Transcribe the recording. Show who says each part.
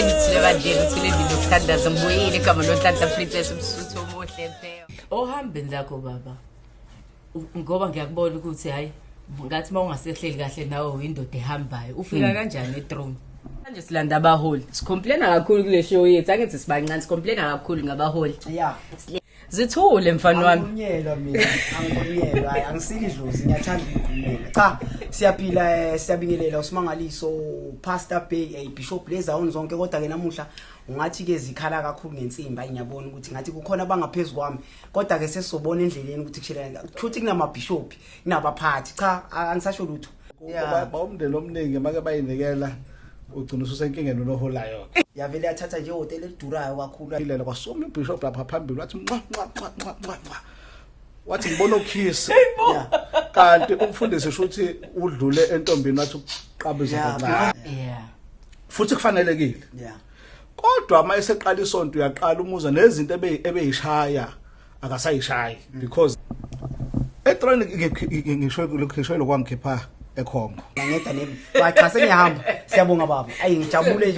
Speaker 1: Ngithule bandleni, ngithule endlini yokuthandaza. Ngibuyile, igama loNhlanhla Princess uMsuthu omuhle mpheo. Ohambeni lakho baba, ngoba ngiyakubona ukuthi hayi, ngathi uma ungasehleli kahle nawe uyindoda ehambayo. Ufika kanjani ethrone? Manje silanda abaholi. Sicomplaina kakhulu kule show yethu. Angithi sibancane, sicomplaina kakhulu ngabaholi. Zithule mfana wami.
Speaker 2: Angikhunyelwa mina, angikhunyelwa, hayi, angisili idlozi, ngiyathanda ukukhulumela. Cha, siyaphila, siyabingelela uSimangaliso, Pastor Bay, Bishop lezawoni zonke, kodwa ke namuhla ungathi ke zikhala kakhulu ngensimbi. Ayi, ngiyabona ukuthi ngathi kukhona abangaphezulu kwami, kodwa ke sesizobona endleleni ukuthi kushelana. Kushuthi kunama bishop, kunabaphathi. Cha, angisasho lutho.
Speaker 3: Ba umndeni omningi make bayinikela, ugcina ususenkingeni noholayo ke.
Speaker 2: Yavele yathatha nje ihotela elidurayo kakhulu.
Speaker 3: Ilela kwasoma ubishop lapha phambili, wathi nqa nqa nqa nqa nqa nqa, wathi ngibona ukiss, kanti umfundisi shuthi udlule entombini, wathi uqabiza kancane. Futhi kufanelekile, kodwa uma eseqala isonto uyaqala umuza nezinto ebeyishaya akasayishayi, because ethrone ngisho lokwangikhipha eKhongo.
Speaker 2: Ngiyangeda nemi. Cha, sengiyahamba. Siyabonga baba. Ayi, ngijabule nje.